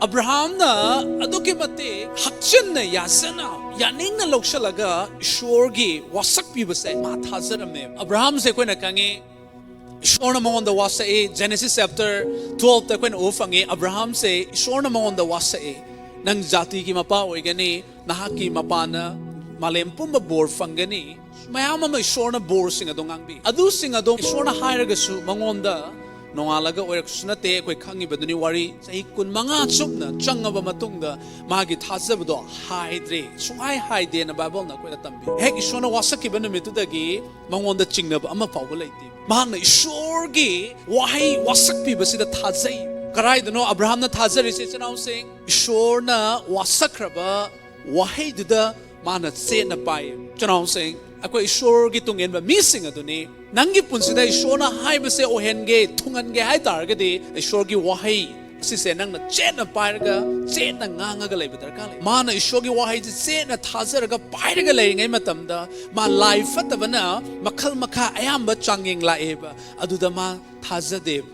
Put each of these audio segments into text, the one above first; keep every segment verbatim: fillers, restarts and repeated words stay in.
ꯑꯕ꯭ꯔꯥꯍꯥꯝꯅ ꯑꯗꯨꯛꯀꯤ ꯃꯇꯤꯛ ꯍꯛꯆꯤꯟꯅ ꯌꯥꯖꯅ ꯌꯥꯅꯤꯡꯅ ꯂꯧꯁꯤꯜꯂꯒ ꯏꯁꯣꯔꯒꯤ ꯋꯥꯁꯛꯄꯤꯕꯁꯦ ꯃꯥ ꯊꯥꯖꯔꯝꯃꯦ꯫ ꯑꯕ꯭ꯔꯥꯍꯥꯝꯁꯦ ꯑꯩꯈꯣꯏꯅ ꯈꯪꯉꯤ, ꯏꯁꯣꯔꯅ ꯃꯉꯣꯟꯗ ꯋꯥꯁꯛꯏ꯫ Genesis chapter twelve ꯇ ꯑꯩꯈꯣꯏꯅ ꯎꯕ ꯐꯪꯉꯤ, ꯑꯕ꯭ꯔꯥꯍꯥꯝꯁꯦ ꯏꯁꯣꯔꯅ ꯃꯉꯣꯟꯗ ꯋꯥꯁꯛꯏ, "ꯅꯪ ꯖꯥꯇꯤꯒꯤ ꯃꯄꯥ ꯑꯣꯏꯒꯅꯤ, ꯅꯍꯥꯛꯀꯤ ꯃꯄꯥꯅ ꯃꯥꯂꯦꯝ ꯄꯨꯝꯕ ꯕꯣꯔ ꯐꯪꯒꯅꯤ"꯫ ꯃꯌꯥꯝ ꯑꯃ ꯏꯁꯣꯔꯅ ꯕꯣꯔꯁꯤꯡ ꯑꯗꯣ ꯉꯥꯡꯕꯤ꯫ ꯑꯗꯨꯁꯤꯡ ꯑꯗꯣ ꯏꯁꯣꯔꯅ ꯍꯥꯏꯔꯒꯁꯨ ꯃꯉꯣꯟꯗ ꯅꯣꯡꯉꯥꯜꯂꯒ ꯑꯣꯏꯔꯛꯄꯁꯨ ꯅꯠꯇꯦ꯫ ꯑꯩꯈꯣꯏ ꯈꯪꯉꯤꯕꯗꯨꯅꯤ ꯋꯥꯔꯤ, ꯆꯍꯤ ꯀꯨꯟꯃꯉꯥ ꯆꯨꯞꯅ ꯆꯪꯉꯕ ꯃꯇꯨꯡꯗ ꯃꯥꯒꯤ ꯊꯥꯖꯕꯗꯣ ꯍꯥꯏꯗ꯭ꯔꯦ, ꯁꯨꯡꯍꯥꯏ ꯍꯥꯏꯗꯦꯅ ꯕꯥꯏꯕꯜꯅ ꯑꯩꯈꯣꯏꯗ ꯇꯝꯕꯤ꯫ ꯍꯦꯛ ꯏꯁꯣꯔꯅ ꯋꯥꯁꯛꯈꯤꯕ ꯅꯨꯃꯤꯠꯇꯨꯗꯒꯤ ꯃꯉꯣꯟꯗ ꯆꯤꯡꯅꯕ ꯑꯃ ꯐꯥꯎꯕ ꯂꯩꯇꯦ꯫ ꯃꯍꯥꯛꯅ ꯏꯁꯣꯔꯒꯤ ꯋꯥꯍꯩ ꯋꯥꯁꯛꯄꯤꯕꯁꯤꯗ ꯊꯥꯖꯩ꯫ ꯀꯗꯥꯏꯗꯅꯣ ꯑꯕ꯭ꯔꯥꯍꯥꯝꯅ ꯊꯥꯖꯔꯤꯁꯦ, ꯏꯆꯤꯟ ꯏꯅꯥꯎꯁꯤꯡ? ꯏꯁꯣꯔꯅ ꯋꯥꯁꯛꯈ꯭ꯔꯕ ꯋꯥꯍꯩꯗꯨꯗ ꯃꯥꯅ ꯆꯦꯠꯅ ꯄꯥꯏ꯫ ꯏꯆꯤꯟ ꯏꯅꯥꯎꯁꯤꯡ, ꯑꯩꯈꯣꯏ ꯏꯁꯣꯔꯒꯤ ꯇꯨꯡ ꯏꯟꯕ ꯃꯤꯁꯤꯡ ꯑꯗꯨꯅꯤ꯫ ꯅꯪꯒꯤ ꯄꯨꯟꯁꯤꯗ ꯏꯁꯣꯔꯅ ꯍꯥꯏꯕꯁꯦ ꯑꯣꯏꯍꯟꯒꯦ, ꯊꯨꯡꯍꯟꯒꯦ ꯍꯥꯏ ꯇꯥꯔꯒꯗꯤ, ꯏꯁꯣꯔꯒꯤ ꯋꯥꯍꯩ ꯑꯁꯤꯁꯦ ꯅꯪꯅ ꯆꯦꯠꯅ ꯄꯥꯏꯔꯒ, ꯆꯦꯠꯅ ꯉꯥꯡꯉꯒ ꯂꯩꯕ ꯗꯔꯀꯥꯔ ꯂꯩ꯫ ꯃꯥꯅ ꯏꯁꯣꯔꯒꯤ ꯋꯥꯍꯩꯁꯦ ꯆꯦꯠꯅ ꯊꯥꯖꯔꯒ ꯄꯥꯏꯔꯒ ꯂꯩꯔꯤꯉꯩ ꯃꯇꯝꯗ, ꯃꯥ ꯂꯥꯏ ꯐꯠꯇꯕꯅ ꯃꯈꯜ ꯃꯈꯥ ꯑꯌꯥꯝꯕ ꯆꯥꯡꯌꯦꯡ ꯂꯥꯛꯑꯦꯕ꯫ ꯑꯗꯨꯗ ꯃꯥ ꯊꯥꯖꯗꯦꯕ꯫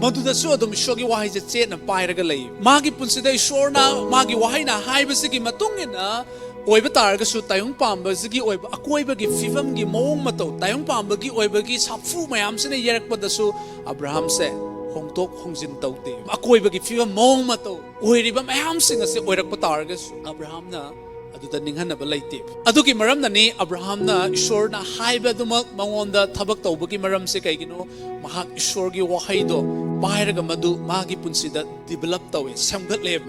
ꯃꯗꯨꯗꯁꯨ ꯑꯗꯨꯝ ꯏꯁꯣꯔꯒꯤ ꯋꯥꯍꯩꯁꯦ ꯆꯦꯠꯅ ꯄꯥꯏꯔꯒ ꯂꯩ꯫ ꯃꯥꯒꯤ ꯄꯨꯟꯁꯤꯗ ꯏꯁꯣꯔꯅ ꯃꯥꯒꯤ ꯋꯥꯍꯩꯅ ꯍꯥꯏꯕꯁꯤꯒꯤ ꯃꯇꯨꯡ ꯏꯟꯅ ꯑꯣꯏꯕ ꯇꯥꯔꯒꯁꯨ, ꯇꯥꯏꯕꯪ ꯄꯥꯝꯕꯁꯤꯒꯤ ꯑꯣꯏꯕ ꯑꯀꯣꯏꯕꯒꯤ ꯐꯤꯕꯝꯒꯤ ꯃꯑꯣꯡ ꯃꯇꯧ, ꯇꯥꯏꯕꯪ ꯄꯥꯝꯕꯒꯤ ꯑꯣꯏꯕꯒꯤ ꯁꯥꯐꯨ ꯃꯌꯥꯝꯁꯤꯅ ꯌꯩꯔꯛꯄꯗꯁꯨ ꯑꯕ꯭ꯔꯥꯍꯥꯝꯁꯦ ꯍꯣꯡꯗꯣꯛ ꯍꯣꯡꯖꯤꯟ ꯇꯧꯗꯦ꯫ ꯑꯀꯣꯏꯕꯒꯤ ꯐꯤꯕꯝ, ꯃꯑꯣꯡ ꯃꯇꯧ, ꯑꯣꯏꯔꯤꯕ ꯃꯌꯥꯝꯁꯤꯡ ꯑꯁꯤ ꯑꯣꯏꯔꯛꯄ ꯇꯥꯔꯒꯁꯨ, ꯑꯕ꯭ꯔꯥꯍꯥꯝꯅ ꯑꯗꯨꯗ ꯅꯤꯡꯍꯟꯅꯕ ꯂꯩꯇꯦ꯫ ꯑꯗꯨꯒꯤ ꯃꯔꯝꯅꯅꯤ ꯑꯕ꯭ꯔꯥꯍꯥꯝꯅ ꯏꯁꯣꯔꯅ ꯍꯥꯏꯕ ꯑꯗꯨꯃꯛ ꯃꯉꯣꯟꯗ ꯊꯕꯛ ꯇꯧꯕꯒꯤ ꯃꯔꯝꯁꯦ ꯀꯩꯒꯤꯅꯣ? ꯃꯍꯥꯛ ꯏꯁꯣꯔꯒꯤ ꯋꯥꯍꯩꯗꯣ ꯄꯥꯏꯔꯒ ꯃꯗꯨ ꯃꯥꯒꯤ ꯄꯨꯟꯁꯤꯗ develop ꯇꯧꯋꯦ, ꯁꯦꯝꯒꯠꯂꯦ꯫